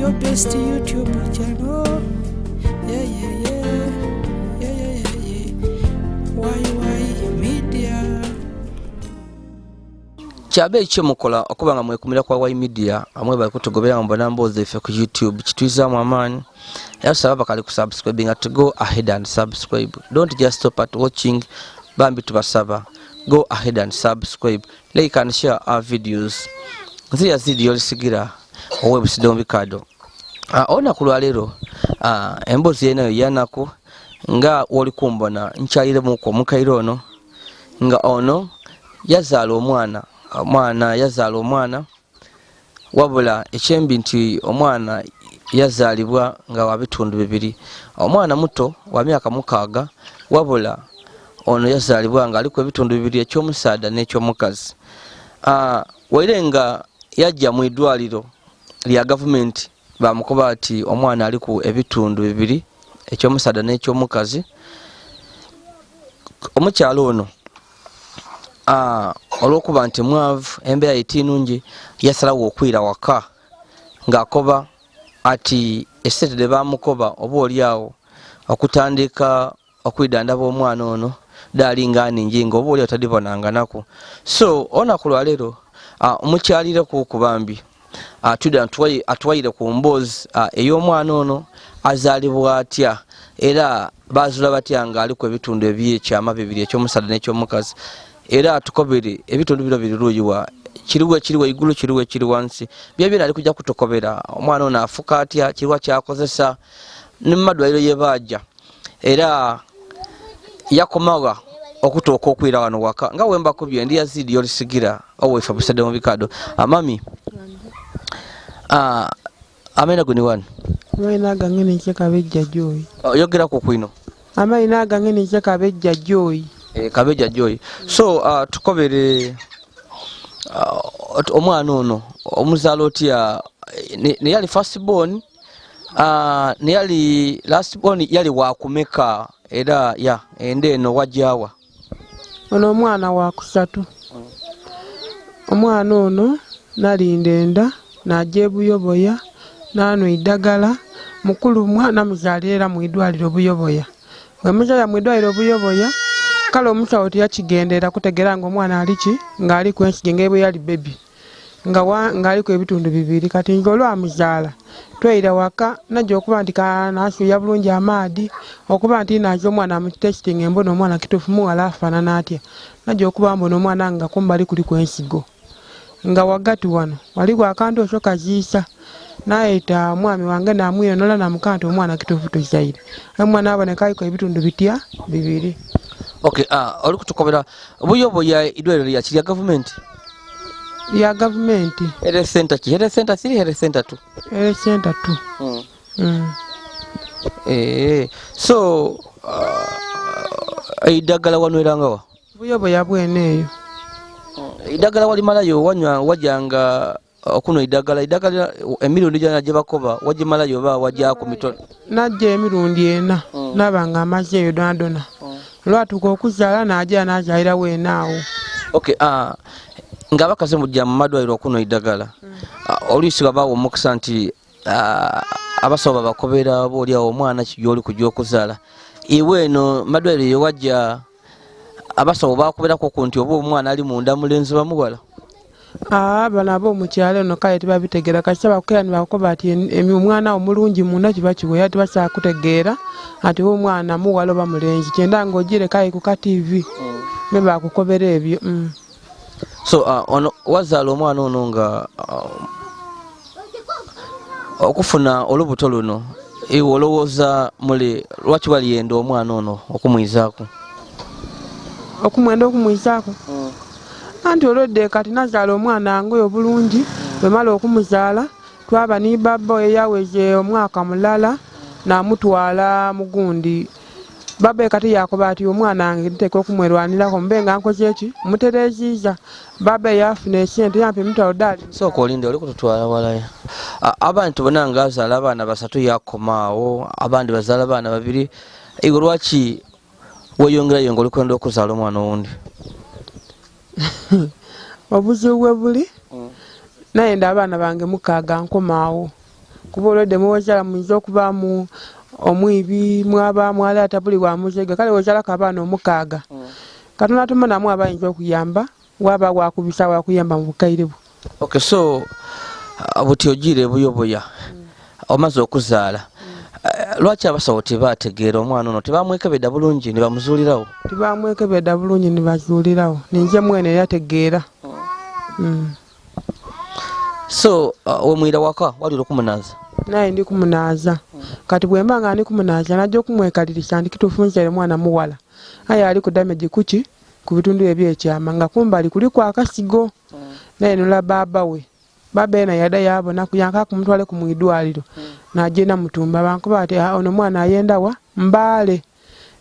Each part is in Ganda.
Your best YouTube channel. Yeah, yeah. YY Media. Kyabe ekyemukola okuba nga mwekumira kwa Y Media, amwe bali kutugobera mbona mboozi ife ku YouTube kitwizaamu amaanyi. Era tusaba bakali ku subscribing to go ahead and subscribe. Don't just stop at watching. Bambi tubasaba go ahead and subscribe, like and share our videos. Nze Yazidi Yolisigira ow'ebusidde mu bikado. Olunaku lwaleero, emboozi yenayo yanaku nga woli kumbona nkyaliremuku omukaire ono nga ono yazaala omwana, omwana yazaala omwana, wabula ekyembi nti omwana yazaalibwa nga wa bitundu bibiri. Omwana muto wa myaka 6, wabula ono yazaalibwa nga aliku ebitundu bibiri, ekyomusaadha n'ekyomukazi. Waire nga yajja mu idwaliro lya gavumenti bamukoba ati omwana aliku ebitundu bibiri, ekyomusaadha n'ekyomukazi. Omukyalo ono, olwokuba nti mwavu, embeera ye tinungi, yasalawo okwira waka ng'akoba ati esente dhe bamukoba oba oliawo okutandika okwidandaba omwana ono daali nga ningi, nga oba oliawo tadibonanganaku. So olunaku lwaleero omukyalireku ku bambi twidda atuwaire ku mboozi ey'omwana ono azaalibwa atya, era bazuula batya nga aliku ebitundu ebyekyama bibiri, ekyomusaadha n'ekyomukazi. Era atukobere ebitundu bino biri luuyi wa kiriwa, ekiri waigulu, kiriwa ekiri wansi. Byebyona ali kujja kutukobera. Omwana ono afuka atya, kiriwa kyakozesa, ne mumadwaliro ye baaja, era yakomawa okutuuka okwira wano waka. Nga wembakubye, ndi Yazidi Yolisigira owaife busadde mu bikado. Amami, amaina go ni wani? Amaina gange nikye Kabejja Joy. Oyogeraku kwino. Amaina gange nikye Kabejja Joy. Kabejja Joy. So tukobere, omwana ono omuzaala otya? Neyali first born, neyali last born, yali wakumeka, era ya enda eno wajawa? Ono omwana wa kusatu. Omwana ono nalinda enda, najja ebuyoboya, nanwa eidagala. Mukulu mwana muzaalira era mwidwaliro Buyoboya. Bwe muzaala mwidwaliro Buyoboya, kale omusawo tiyakigenderera kutegeera nga omwana aliki ng'aliku ensige nga bwe yali bebi nga ng'aliku ebitundu bibiri. Kati nze olwamuzaala tweira waka, najja okuba nti nasuuya bulungi amaadi okuba nti naza omwana mutesitinga embona omwana kituufu muwala afaanana atya. Najja okuba mbona omwana nga kumbali kuliku ensigo, nga wagati wano waliwo akantu okyo kaziisa. Nayeta omwami wange namwinonola namukaa nti omwana kituufu tuzaire, omwana aboneka aliko ebitundu bitya bibiri. Okay, oli kutukobera Buyoboya idwaliro lya kirya gavumenti? Lya gavumenti. Health center ki? Health center 3, health center 2? Health center 2. So eidagala wanwerangawa? Buyoboya bwene eyo. Eidagala walimalayo? Wanywa, wajanga okunywa eidagala, eidagala emirundi gyona gye bakoba wagimalayo oba wajjaku mitono? Najja emirundi 4. Naba nga amaze eyo donadona. Olwatuuka okuzaala najja nazaalira weene awo. Okay, ng'abakazi mujja mu madwaliro okunywa eddagala, oluusi wabaawo omukisa nti abasawo babakobera oba oliawo omwana gyoli kujja okuzaala. Iwe eno madwaliro yewajja, abasawo bakuberako ku nti oba omwana ali munda mulenzi oba muwala? Bano ab'omukyalo eno kale tebabitegeera, kasita bakukera ne bakukoba ati omwana wo mulungi munda kiba kiweera, tebasobola kutegeera ati oba omwana muwala oba mulenzi. Kyenda ng'ogire kale ku ka TV me bakukobera ebyo. So ono wazaala omwana ono nga okufuna olubuto luno, iwe olowooza muli lwaki waliyenda omwana ono okumwizaaku? Okumwenda okumwizaako? Anti olwedde kati nazaala omwana wange oyo bulungi. Bwe mala okumuzaala twaba ni baba oyo yaweze omwaka mulala namutwala mugundi. Baba kati yakoba ati omwana wange nteeka okumwerwanirako mbe nga nkoze eki mutereziiza. Baba yafuna esente yampa emitwalo daali. Sooka olinde, oli kututwala walaya. Abantu bonna nga azaala abaana basatu yakomaawo, abandi bazaala abaana babiri, iwe lwaki weyongerayo nga olikwenda okuzaala omwana owundi? Obuzibu bwe buli, nayenda abaana bange 6 nkomaawo. Kuba olwedde muwozaala muyinza okubaamu omwibi, mwabaamu ale atabuli wa muzega. Kale wozaalako abaana 6, Katonda tumonamu aba ayinza okuyamba, waba wakubisa wakuyamba mu bukaire bwe. Okay, so buti ogiire ebuyoboya, omaze okuzaala, lwaki abasawo tebategeera omwana ono? Tebamwekebedda bulungi ne bamuzuulirawo? Tibamwekebedda bulungi ne bazuulirawo, ninje mwene yategeera. So wemwira waka walira okumunaaza? Naye ndi kumunaaza. Kati bwemba nga ndi kumunaaza, najja okumwekalirisa nti kituufu nzaire mwana muwala, aye ali ku damage kuki ku bitundu ebyekyama, nga kumbali kuliku akasigo. Naye nula baaba we, baaba ena yada yabona kuyanka kumutwale ku mwidwaliro, najenda mutumba bankuba ati ono mwana ayenda wa Mbale.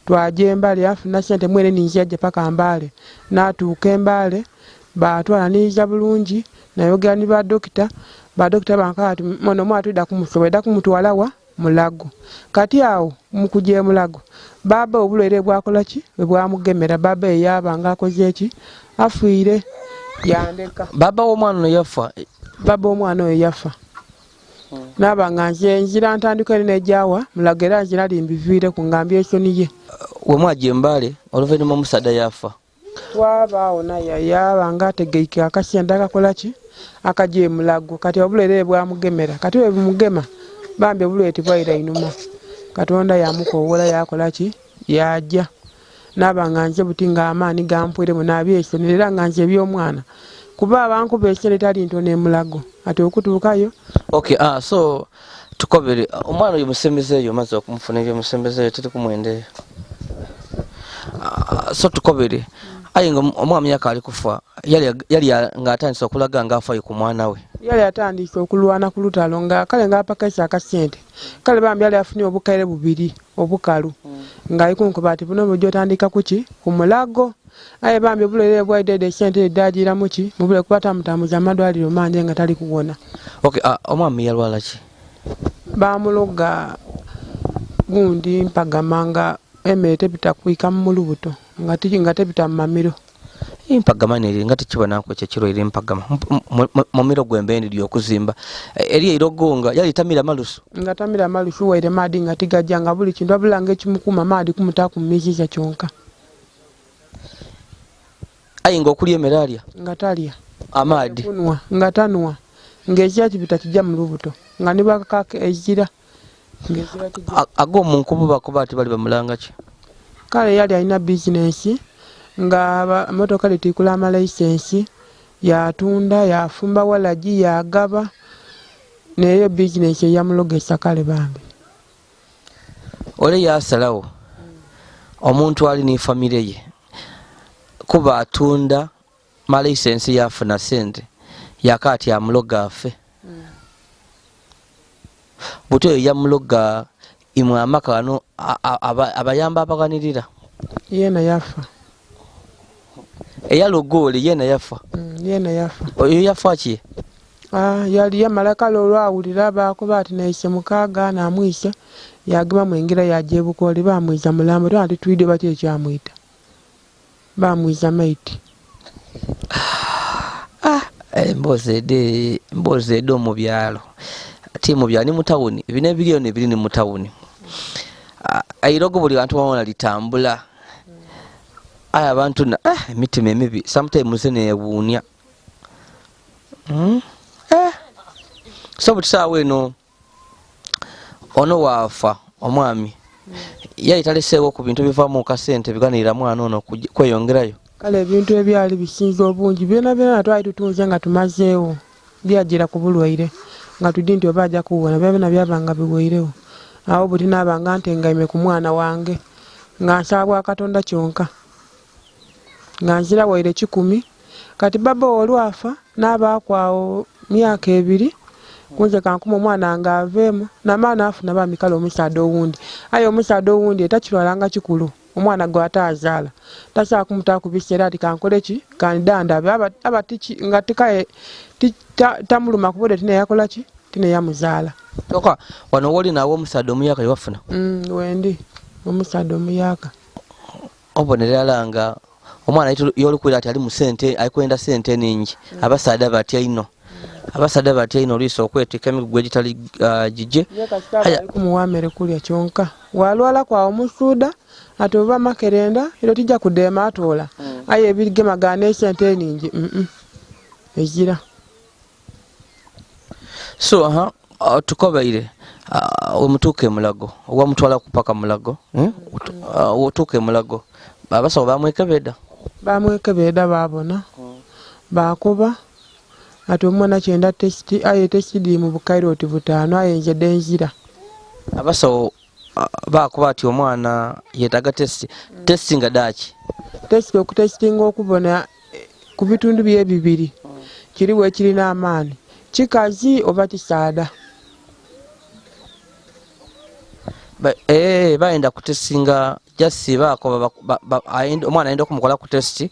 Twaje Mbale, afuna sente mwene ninje yaje paka Mbale, natuuka Embale batwala niiza bulungi, nayogera ni badokita, badokita bankuba ati ono mwana tudda kumusobola, edda kumutwala wa Mulago. Kati awo mukujja Mulago, baaba obulwaire bwakola ki bwe bwamugemera, baaba eyaba nga akoze ki, afiire, yandeka. Baaba w'omwana ono yafa? Baaba omwana oyo yafa. Naaba nga nze nzira ntandika eri n'egyawa Mulago, era nzira limbiviireku nga mbyesoniye. We mwajja Embale oluvannyuma omusaadha yafa? Twabaawo naye yaba nga ategeike akasente akakola ki akajja e Mulago. Kati obulwaire bwamugemera, kati bwe bumugema bambi obulwaire tibwaira inuma, Katonda yamukowola yakola ki yajja. Naaba nga nze buti nga amaani gampwiremu nabyesonera, era nga nze eby'omwana kuba abankuba esente tali ntono e Mulago ati okutuukayo. Okay, so tukobere omwana oyo musembezeeyo, omaze okumufuna ebyo musembezeeyo tiri kumwendeeyo. So tukobere, aye nga omwami akaali kufa yali ng'atandise okulaga ng'afaayo ku mwana we. Yali atandise okulwana ku lutalo nga kale ng'apakesa akasente, kale bambi yali afunye obukaire bubiri obukalu, nga ikunkuba ati buno bujja otandika kuki ku Mulago. Aye bambi obulwaire bwaidede esente edagiramu ki mubule kuba tamutambuza amadwaliro mangi nga tali kuwona. Okay, omwami yalwala ki? Bamuloga gundi mpagama nga emmere tebita kwika mu lubuto, nga tebita mu mamiro. Empagama neri nga tekibona nko ekyo ekirwaire empagama mumiro gwembe ndi okuzimba eri eirogo nga yali tamira malusu. Nga tamira malusu waire maadi nga tigajja, nga buli kintu abula nga ekimukuuma maadi kumutaaku mu miziza kyonka. Aye nga okulya emmere alya? Nga talya. Amaadi? Kunwa, nga tanwa, ng'ekira kibita kijja mu lubuto, nga ne bwakakaako ezira, ng'ezira kijja. Ag'omu nkubu bakuba ati bali bamulanga ki? Kale yali alina bizinensi, nga motoka litiikula amalayisensi, yatunda, yafumba walagi, yagaba, neyo bizinensi eyamulogesa kale bambi. Ole yasalawo omuntu ali ni famire ye kuba atunda malayisensi yafuna sente yakaati amuloga afe. Buti oyo yamuloga imwe amaka gano abayamba abaganirira. Yena yafa. Eyaloga ole yena yafa. Yena yafa. Oyo yafa ki? Yali yamala kale olwawulira bakuba ati naise mukaaga namwise, yagema mwingira yaja ebukooli bamwiza mulambo, twali twidde batya ekyamwita, bamwiza maiti. Emboozi ede omu byalo, ti mu byalo ni mu tawuni, bino ebiri eno ebiri ni mu tawuni. Eirogo buli bantu bawona litambula, aye abantu emitima emibi sometimes newuunya. So buli saawa eno ono waafa omwami yali taleseewo ku bintu bivaamu kasente biganirira mwana ono kweyongerayo. Kale ebintu ebyali bisinze obungi byona byona twali tutunze nga tumazeewo byagira ku bulwaire nga tudi nti oba ajja kuwona, byona byona byabanga biweirewo. Awo buti naabanga ntengaime ku mwana wange nga nsaba bwa Katonda kyonka nga nzira waire 10. Kati baba olwafa n'abaaku awo myaka 2 kunze kankuma omwana nga aveemu namaana afuna bambi kale omusaadha owundi, aye omusaadha owundi etakirwalanga kikulu omwana gwe ataazaala tasobola kumutaaku biseera ati kankole ki kandandabe aba tiki nga tikaye tamuluma kubode tine yakola ki tine yamuzaala. Toka wano woli nawe omusaadha omuyaka yewafuna? Wendi omusaadha omuyaka. Obonerera nga omwana yoli kwira ati ali mu sente, ali kwenda sente ningi, abasaadha batya ino. Abasaadha batya inho oluisi okwetika emigugu egitali gigye. Ye kasita aba ali kumuwa mere kulya kyonka. Bw'alwalaku agho omusuudha ati oba makerenda, ero tija kudheema atoola. Aye ebigemagana n'esente enhingi, umm ezira. So aha tukobeire wemutuuka e Mulago, wamutwalaku paka Mulago, wotuuka e Mulago abasawo bamwekebeedha? Bamwekebeedha baabona, baakoba ati omwana kyenda tesiti aye tesiti dhiri mu bukaire oti butaanu aye nze dhenzira. Abasawo baakoba ati omwana yetaaga tesiti, tesiti nga dhaaki? Tesiti okutesitinga okubona ku bitundu bye ebibiri kiriwa ekirina amaani, kikazi oba kisaadha. Eeh bayenda kutesitinga just bakoba omwana ayenda okumukolaku test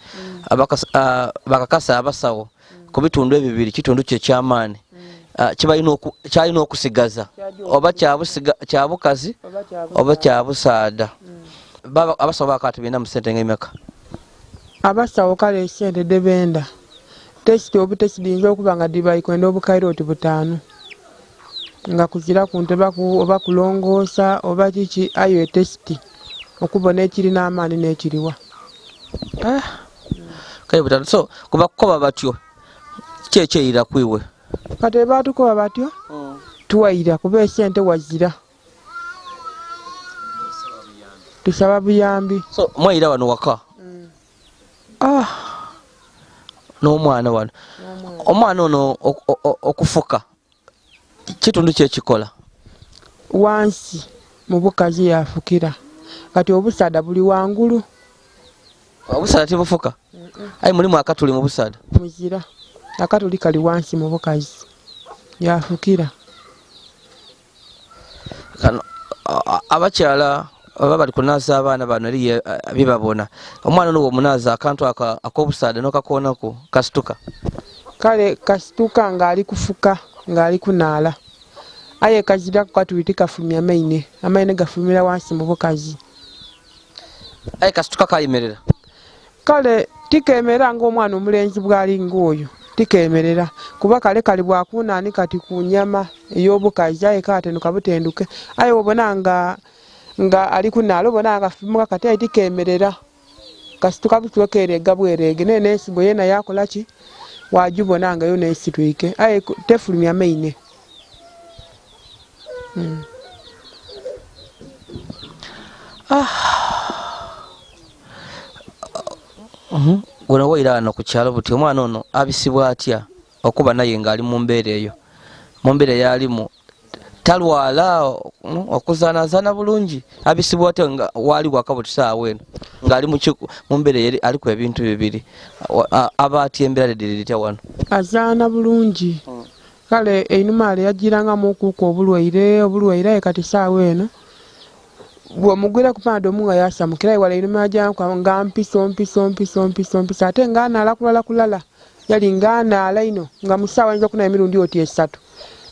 bakakasa abasawo ku bitundu ebibiri kitundu ki ekyamaani kyalina okusigaza oba kyabukazi oba kyabusaadha. Abasawo bakoba ati benda mu sente nga imeka? Abasawo kale esente dhebenda tesiti obutesiti dhiyinza okuba nga dhibali kwenda obukaire oti butaanu nga kuziraku nti oba kulongoosa oba kiki aye etesiti okubona ekiri n'amaani n'ekiriwa. Kale butaanu so bwebakukoba batyo kiki ekyeira ku iwe? Kati bwebatukoba batyo twaira kuba esente wazira. Tusaba buyambi. So mwaira wano waka? Ah, n'omwana wano. Omwana ono okufuka kitundu ki ekikola? Wansi mu bukazi yafukira kati obusaadha buli wangulu. Obusaadha tibufuka? Aye mulimu akatuli mu busaadha? Muzira, akatuli kali wansi mu bukazi yafukira. Kano abakyala baba bali kunaaza abaana bano eriyo byebabona. Omwana ono bwomunaaza akantu ako ak'obusaadha n'okakoonaku kasituka? Kale kasituka nga ali kufuka nga ali kunaala. Aye kaziraku katuli tikafulumya maine, amaine gafulumira wansi mu bukazi. Aye kasituka kayemerera? Kale tikemerera nga omwana omulenzi bwali nga oyo, tikemerera. Kuba kale kali bwa kunani kati ku nyama ey'obukazi aye katenduka butenduke. Aye bwobona nga nga ali kunaala obona nga kafumuka kati aye tikemerera. Kasituka busituke kereega bwereege. Naye n'ensigo yena yakola ki? Wagibona nga yona esitwike aye tefulumya maine. Guno waira ghano ku kyalo buti omwana ono abisibwa atya okuba naye nga ali mu mbeera eyo? Mu mbeera eyalimu talwala okuzaanazaana bulungi abisibwa atya nga waali waka buti saawa eno nga ali mu mbeera eyo aliku ebintu bibiri aba atya embeera dhe dhiri dhitya wano? Azaana bulungi. Kale einhuma ghale yajirangamukuku obulwaire obulwaire aye kati saawa eno Bw'omugwiraku panado omu nga yasamukira aye wale einhuma yajanku nga mpiso mpiso mpiso mpiso mpiso ate nga anaala kulala kulala. Yali nga anaala inho nga mu saawa ayinza okunaaba emirundi oti esatu.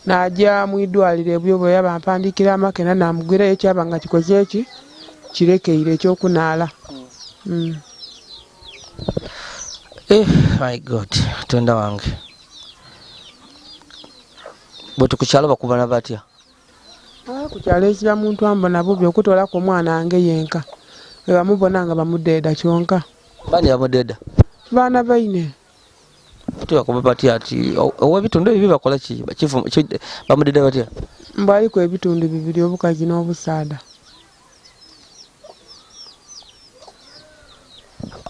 Naaja mu idwaliro e Buyoboya bampandiikira amakena naamugwirayo kyaba nga kikoze ki? Kirekeire eky'okunaala. Eh my God, Katonda wange. Bwetu ku kyalo bakubona batya? Ku kyalo ezira muntu ambona bubi okutoolaku omwana wange yenka. Bwebamubona nga bamudheedha kyonka. Baani abamudheedha? Baana baine. Tibakoba batya ati ow'ebitundu ebyo bakola ki? Bamudheedha batya? Mbu aliku ebitundu bibiri obukazi n'obusaadha.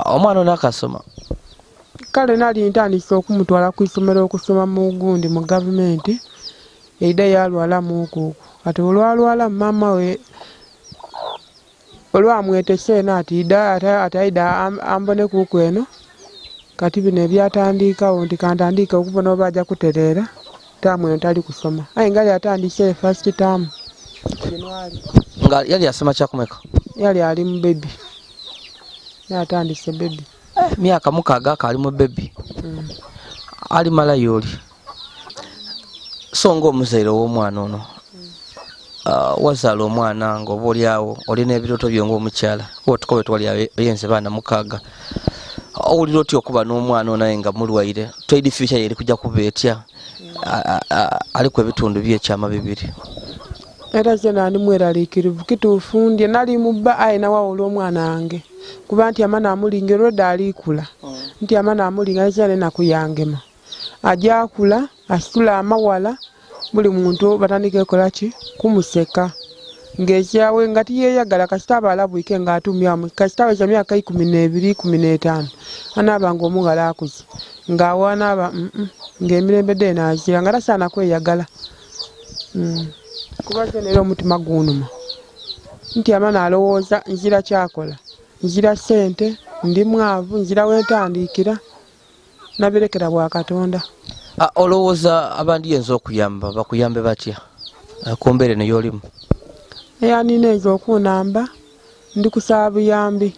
Omwana ono akasoma? Kale nali ntandise okumutwala ku isomero okusoma mu gundi mu gavumenti, yaidha yalwalamuuku okwo. Kati olwalwalamu maama we olwamwetesa eno ati idha ati aidha ambonekuuku eno, kati bino ebyatandiikagho nti kantandiike okubona oba aja kutereera, taamu eno tali kusoma. Aye nga yali atandiise first term January. Nga yali asoma kyakumeka? Yali ali mu baby. Yali atandise baby. Eh, myaka mukaaga akaali mu baby. Ali malayo oli. So nga omuzaire ow'omwana ono, wazaala omwana nga oba oli awo oli n'ebirooto byo ng'omukyala, kuba otukobe twali oyenze baana mukaaga. Owulira otya okuba n'omwana ono aye nga mulwaire? Toidi future ye eri kuja kuba etya? Aliku ebitundu byekyama bibiri. Era zena ndi mweraliikirivu kituufu ndye nali mubba aye nawawula omwana wange kuba ntyama namulinga olwedda alikula ntyama namulinga nekyana enaku yangema aja akula asitula amawala buli muntu batandika ekolaki kumuseka ng'ekyawe nga tiyeyagala kasita aba alabwike ng'atumyamu kasita aweza myaka 12 15 anaaba nga omughala akuze ng'awo anaaba ng'emirembe dde naazira nga tasaana kweyagala kuba zena era omutima gunuma nti ama nalowooza nzira kyakola nzira ssente ndi mwavu nzira wentandiikira nabirekera bwa Katonda. Olowooza abandi yenza okuyamba bakuyambe batya ku mbeera eno y'olimu? Eyanina enza okunamba ndi kusaba buyambi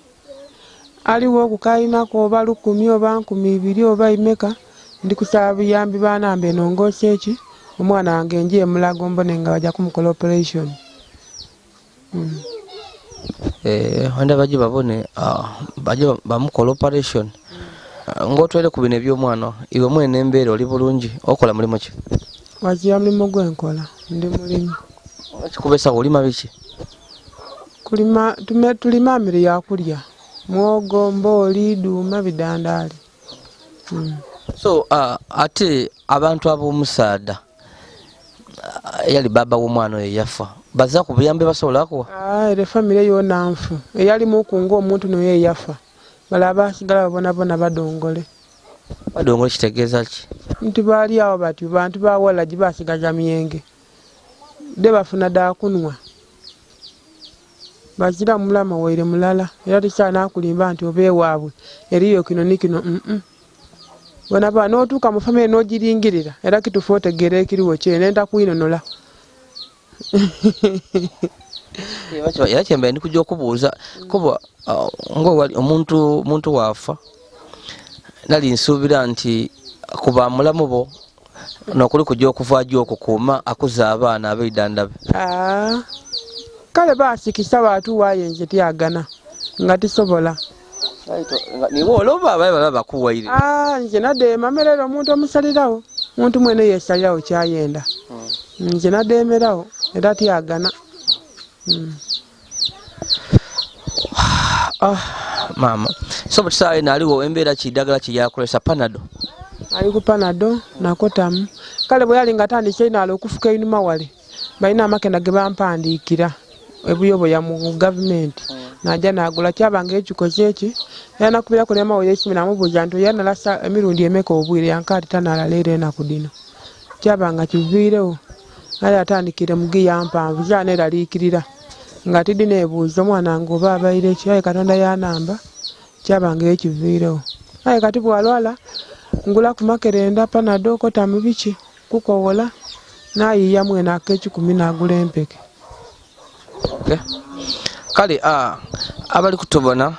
aliwo okukalinako oba 10 oba 20 oba imeka ndi kusaba buyambi banamba enongoose eki omwana wange nje Mulago mbone nga bajja kumukola operation. Wenda baje babone baje bamukola operation. Ng'otwere ku bino eby'omwana iwe mwene embeera oli bulungi okola mulimu ki? Wazira mulimu gwenkola ndi mulimi. Kikubesa olima biki? Kulima tulima mmere ya kulya mwogo, mbooli, duuma, bidandaali. So ate abantu ab'omusaada eyali baba w'omwana oyo yafa baza ku buyambi basobola kuwa? Era famire yonna nfu eyalimu kunga omuntu naye yafa bala basigala babonabona badongole. Badongole kitegeeza ki? Nti baali awo batyo bantu bawala gye basigaza myenge de bafuna dda kunwa bazira mulama waire mulala era tisaana akulimba nti oba ewaabwe eriyo kino ni kino Bonaba n'otuuka mu famire n'ogiringirira era kituufu otegeera ekiriwo kyene ntakwinonola. Era kyembaire ndi kujja okubuuza kuba ng'owali omuntu waafa nali nsuubira nti kuba mulamu bo nokuli kujja okuva gyo okukuuma akuza abaana ab'eidandabe. Kale baasikisa baatuwaayo nze tyagana nga tisobola. Niwe oloba abaye baba bakuwaire. Nze nadeema merera omuntu omusalirawo omuntu mwene yesalirawo kyayenda. Nze nadeemerawo era tyagana. Maama so bwe eno aliwo embeera ki ddagala ki yakolesa Panado? Ali ku Panado nakotamu. Kale bwe yali nga atandise inaala okufuka einuma wale balina amakenda ge bampandiikira ebuyoboya mu gavumenti najja nagula kyabanga ekikoze eki era nakubirako nemawoyo esimu namubuuza nti oyanalasa emirundi emeka obwire yankaati tanala leero enaku dino kyabanga kiviirewo aye atandikire mugiya mpanvu zaneraliikirira nga tiddi nebuuza omwana wange oba abaire ki aye Katonda yanamba kyabanga ekiviirewo aye kati bwalwala ngula ku makerenda Panado kotamu biki kukowola nayiya mwene ak'ekikumi nagula empeke. Okay. Kale abali kutubona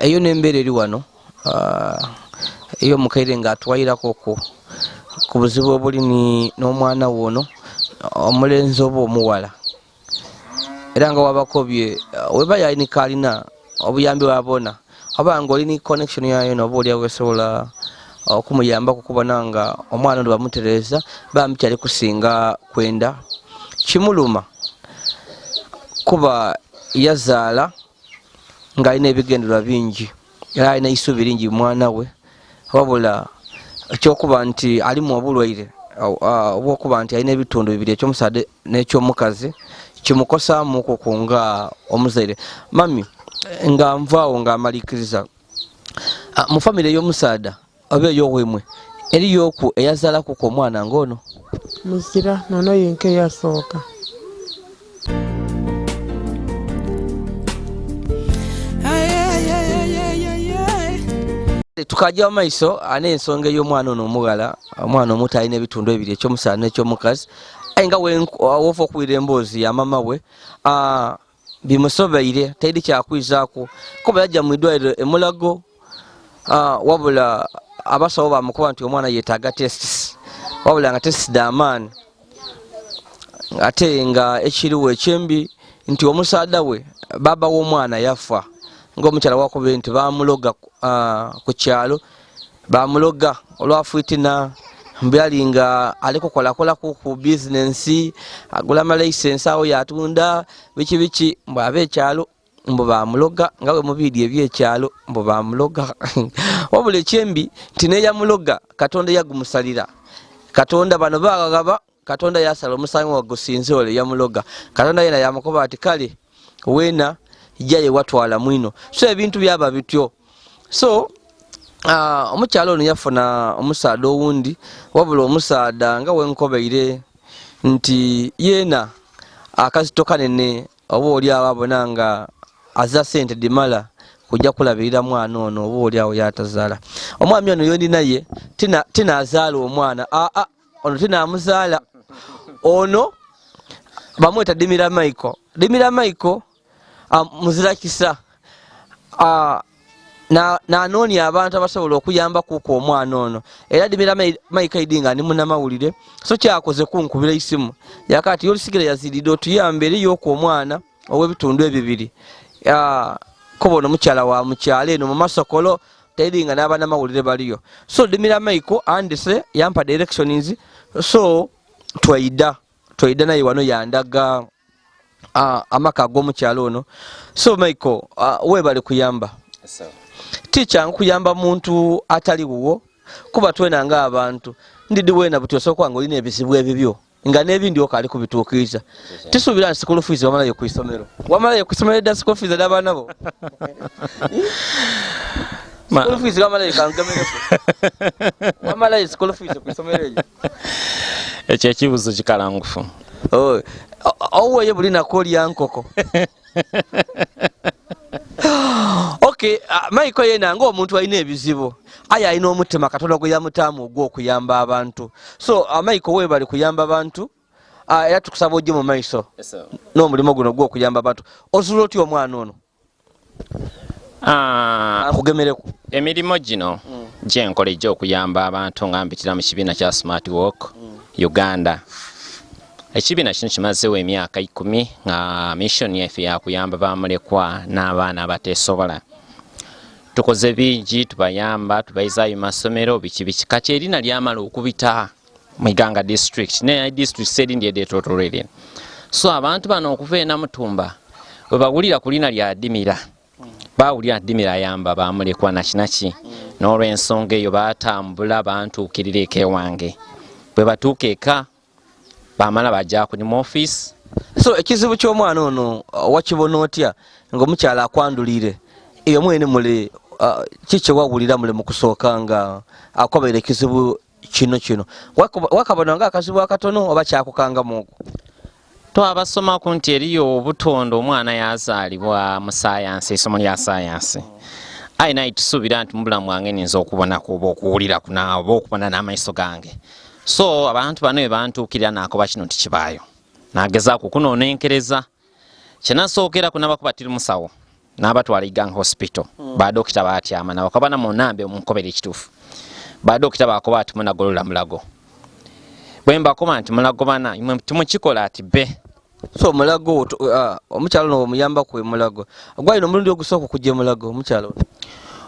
eyo n'embeera eri wano eyo omukaire nga atwayirako ku buzibu obuli n'omwana wono omulenzi oba omuwala era nga wabakobye weba yayinika alina obuyambi bwabona oba nga oli ni connection yayo noba oli awesobola okumuyambako okubona nga omwana ono bamutereeza bambi kyali kusinga kwenda kimuluma kuba yazaala ng'alina ebigendererwa bingi era alina isuubi lingi mwana we wabula ekyokuba nti alimu obulwaire obwokuba nti alina ebitundu bibiri ekyomusaadha n'ekyomukazi kimukosaamuku ku nga omuzaire. Mami nga nvaawo nga amalikiriza mu famire ey'omusaadha oba ey'owemwe eriyoku eyazaalaku ku omwana ng'ono? Muzira nono yenka eyasooka. Tukajja mu maiso n'ensonga ey'omwana ono omughala omwana omuto alina ebitundu ebiri ekyomusaadha n'ekyomukazi aye nga wofa okuwulira emboozi ya mama we bimusobeire taidi kyakwizaaku kuba yajja mu idwaliro emulago wabula abasawo bamukuba nti omwana yeetaaga tests wabula nga tests d'amaani ate nga ekiriwo ekyembi nti omusaadha we baba w'omwana yafa ng'omukyala wakubire nti bamuloga ku kyalo bamuloga olwafiitina Mbu yali nga ali kukolakolaku ku bizinensi, agula amalaisensi awo yatunda biki biki. Mbu ab'ekyalo mbu bamuloga, nga bwe mubiidi ebyekyalo mbu bamuloga. Wabula ekyembi nti neyamuloga Katonda yagumusalira. Katonda bano bagagaba, Katonda yasala omusango nga gusinze ole yamuloga. Katonda yena yamukoba ati kale wena jaye watwala mwino. So ebintu byaba bityo. So omukyalo ono yafuna omusaadha owundi, wabula omusaadha nga wenkobeire nti yena akazito kanene, oba oli awo abona nga aza sente dhimala kujja kulabirira mwana ono, oba oli awo yatazaala. Omwami ono yondi naye tinazaala omwana, aa ono tinamuzaala. Ono bamweta Dimira Michael. Dimira Michael muzira kisa nanoonya abantu abasobola okuyamba kuku omwana ono. Era Dimira Michael idi nga ndi munamawulire, so kyakoze kunkubira isimu yakati yolusigire yaziride otuyambe eriyoku omwana ow'ebitundu ebibiri. Kuba ono mukyala wa mukyalo eno mu masokolo teri nga n'abanamawulire baliyo. So Dimira Michael andise yampa directions, so twaida naye wano yandaga amaka ag'omukyalo ono. So Michael, webale kuyamba. Tikyangu kuyamba muntu atali wuwo, kuba twena nga abantu ndidi wena buti osobola nga olina ebizibu ebibyo nga n'ebindi okali kubituukiriza. Tisuubira nti school fees wamalayo ku isomero. Wamalayo ku isomero edda school fees ed'abaana bo? School fees wamalayo, kangemereko. Wamalayo school fees ku isomero eryo? Ekyo ekibuzo kikalangufu. Oweyo buli nako olya nkoko. Okay, Michael yena nga omuntu alina ebizibu, aye alina omutima Katonda gwe yamutaamu ogw'okuyamba abantu. So Michael webale kuyamba abantu, era tukusaba ojje mu maiso n'omulimu guno ogw'okuyamba abantu. Ozula otya omwana ono? Akugemereku. Emirimu gino gyenkola egy'okuyamba abantu nga mpitira mu kibiina kya Smart Work Uganda. Ekibiina kino kimazeewo emyaka 10 nga mission yaffe yakuyamba bamulekwa n'abaana abateesobola. Tukoze bingi, tubayamba, tubaizaayo masomero biki biki. Kati erina lyamala okubita mu Iganga district ne district erindi edyetoololere. So abantu bano okuva e Namutumba bwe bawulira ku lina lya Dimira, bawulira nti Dimira ayamba bamulekwa nakinaki. N'olw'ensonga eyo batambula bantuukirira eka ewange. Bwe batuuka eka bamala bajja ku mu office. So ekizibu ky'omwana ono wakibona otya ng'omukyala akwandulire eyo mwene mule kiki wawulira mule mu kusooka nga akobeera ekizibu kino kino? Wakabona nga akazibu akatono oba kyakukangamu okwo? Twabasomaku nti eriyo obutonde omwana yazaalibwa mu sayansi, eisomo lya sayansi. Aye naye tusuubira nti mu bulamu bwange ninza okubonaku oba okuwuliraku oba okubona n'amaiso gange. So abantu bano bwe bantuukirira naakoba kino tikibaayo. Naagezaaku okunoonenkereza. Kyenasookeraku nabakuba tiri musawo, n'abatwala Iganga Hospital. Badokita batyama nabakoba na munambe munkobera ekituufu. Badokita bakoba ati munagolola mulago. Bwe mbakoba nti mulagobana imwe timukikola ati be. So mulago omukyalo ono omuyamba ku mulago. Gwalina omulundi ogusooka okujja emulago omukyalo ono?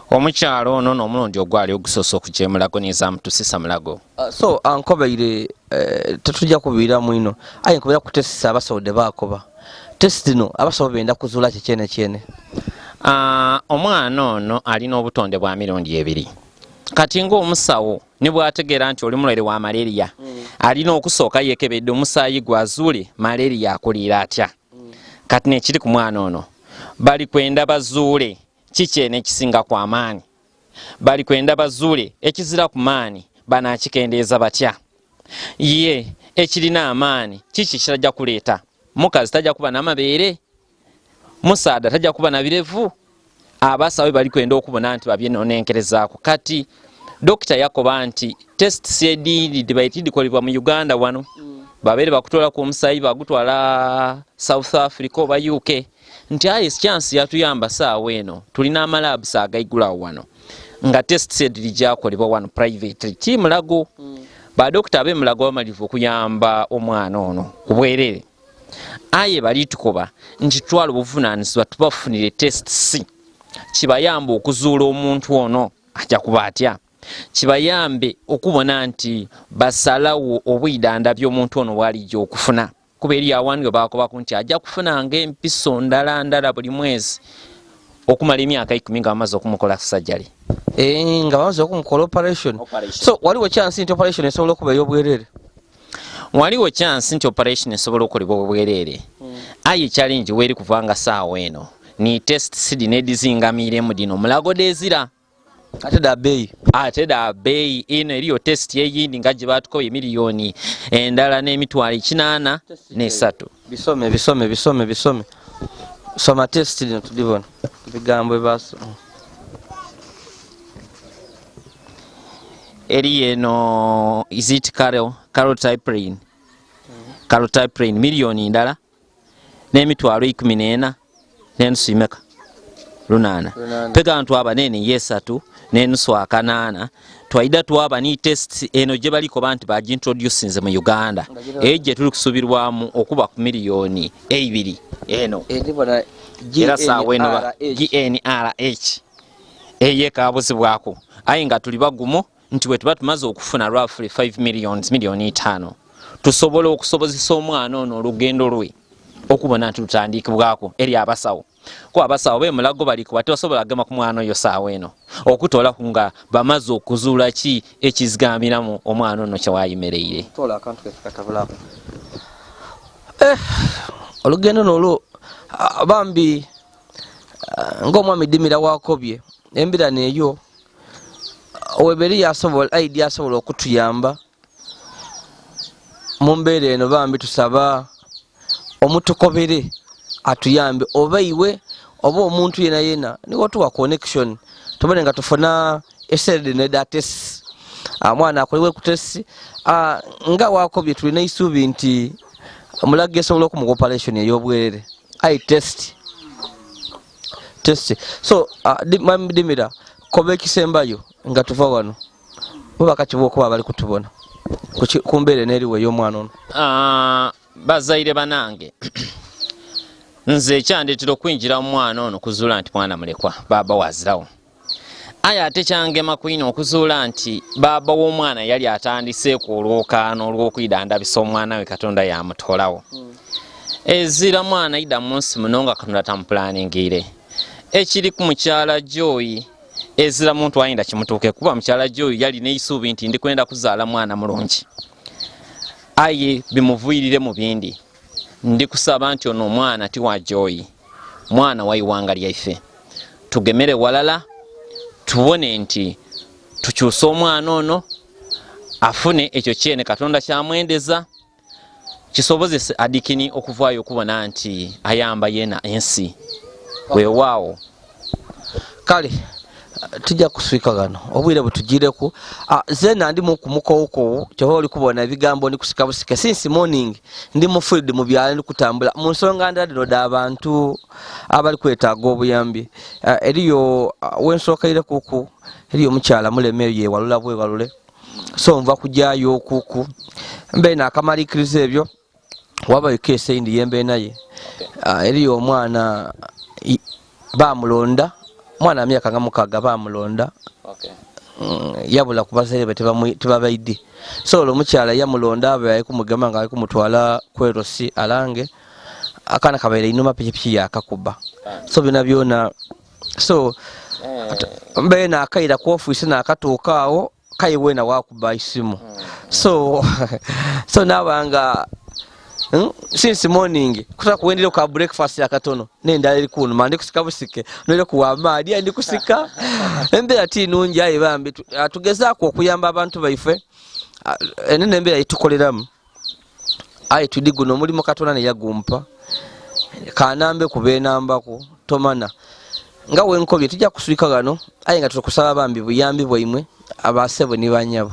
Omukyalo ono n'omulundi ogwali ogusoose okujja emulago nizamutusisa mulago. So ankobeire tetujja kubiiramu ino, aye nkobera ku test abasawo de baakoba. Test no abasawo benda kuzuula ki kyene kyene? Omwana ono alina obutonde bwa mirundi ebiri. Kati ng'omusawo ne bw'ategeera nti oli mulwaire wa malaria, alina okusooka yeekebedde omusaayi gwe azuule malaria akuliira atya. Kati nekiri ku mwana ono, bali kwenda bazuule kikyene ekisinga ku amaanyi, bali kwenda bazuule ekizira ku maanyi banaakikendeeza batya. Ye ekirina amaanyi kiki kitajja kuleeta? Mukazi tajja kuba n'amabeere, musaadha tajja kuba na birevu. Abasawo bali kwenda okubona nti babyenonenkerezaako. Kati dokita yakoba nti tests edindi dibaiti dikolebwa mu Uganda wano, babeere bakutwala ku omusaayi bagutwala South Africa oba UK, nti aye chance yatuyamba saawa eno tulina amalabs agaigulawo wano nga tests ediri gyakolebwa wano privately ti Mulago. Badokita ab'e Mulago bamalirivu okuyamba omwana ono ku bwerere, aye bali tukoba nti twala obuvunaanyizibwa tubafunire tests kibayamba okuzuula omuntu ono ajja kuba atya. Kibayambe okubona nti basalawo obwidandabye omuntu ono bwalijja okufuna. Kuba eri awandi we bakobaku nti ajja kufunanga empiso ndala ndala buli mwezi okumala emyaka 10 nga bamaze okumukola surgery. Nga bamaze okumukola operation. So waliwo chance nti operation esobola okuba ey'obwerere? Waliwo chance nti operation esobola okukolebwa obwerere. Aye challenge weri kuvanga saawa eno ni test sidi nedizingamiremu dino mulago dezira. Ate da bei. Ate da bei ino eriyo test yeyindi nga gye batukoye miliyoni endala n'emitwalo 83. Bisome bisome bisome bisome. Soma test lino tudibona. Bigambo ebaso. Eri eno is it Carotyprine? Carotyprine miliyoni ndala n'emitwalo 14 n'enusu imeka 8. Pega ntwaba nene yesatu n'enusu 8. Twaida twaba ni test eno gye baliko bantu bagintroducinze mu Uganda. Eyo gye tuli kusubirwamu okuba ku miliyoni 2 eno. Era saawa eno ba GNRH eye kabuzibwako. Aye nga tuli bagumu nti bwe tuba tumaze okufuna roughly 5 millions, miliyoni 5, tusobola okusobozesa omwana ono olugendo lwe okubona nti lutandikibwako eri abasawo. Ko abasawo be Mulago baliko batasobola gema ku mwana oyo saawa eno okutola nga bamaze okuzuula ki ekizigambiramu omwana ono kye wayimereire. Tola akantu kefe katabulako. Olugendo nolwo bambi ng'omwami Dimira wakobye embirano eyo weberi yasobola aidi yasobola okutuyamba mu mbeera eno. Bambi tusaba omutukobere atuyambe oba iwe oba omuntu yena yena niwo tuwa connection tubone nga tufuna eserde neda test mwana akolewe ku test nga wakobye tulina isubi nti Mulago esobola okumuwa operation ey'obwerere ai test. So Mwami Dimira koba ekisembayo nga tuva wano bubaka kiba okuba abali kutubona ku mbeera n'eriwo ey'omwana ono. Bazaire banange nze ekyandetera okwingira mu mwana ono kuzuula nti mwana mulekwa baaba wazirawo. Aye ate kyangema kwino okuzuula nti baaba w'omwana yali atandiseeku olwokaano olw'okwidandabisa omwana we Katonda yamutoolawo. Ezira mwana ida mu nsi muno nga Katonda tamupulaningiire. Ekiri ku mukyala Joy ezira muntu ayinda kimutuuke kuba mukyala Joy yali n'eisuubi nti ndi kwenda kuzaala mwana mulungi. Aye bimuvuirire mu bindi. Ndi kusaba nti ono omwana ti wa Joy, mwana wa iwanga lyaife. Tugemere walala tubone nti tukyuse omwana ono afune ekyo kyene Katonda kyamwendeza kisobozese Adikini okuvaayo okubona nti ayamba yena ensi. Weewaawo. Kale tujja kuswika gano obwire bwetugireku. Zena ndi mu kumukowukowu kyova oli kubona ebigambo ndi kusika busike since morning ndi mu field mu byalo ndi kutambula mu nsonga ndala dino da bantu abali kwetaaga obuyambi. Eriyo wensookeire kuku eriyo omukyala muleme eyo yewalula bwewalule so nva kujayo okuku mbe nakamaliriza ebyo wabayo case eyindi yembe naye. Eriyo omwana bamulonda mwana myaka nga 6 bamulonda. Yabula ku bazaire be tebabaidi. So olwo omukyala yamulonda abe ali kumugema nga ali kumutwala kwerosi alange akaana kabaire inuma pikipiki yakakuba. So byona byona so mbe nakaira ku office nakatuuka awo kaye wena wakuba isimu. So nabanga since morning kuta kuwendera ka breakfast yakatono nendala eri kunuma ndi kusika busike nere kuwa amaadi ndi kusika embeera ti nungi aye bambi tugezaako okuyamba abantu baife enene embeera itukoleramu aye tudi guno omulimu Katonda ne yagumpa kanambe kubenambako tomana nga wenkobye tujja kuswika gano aye nga tukusaba bambi buyambi bwaimwe abasebo ni banyabo.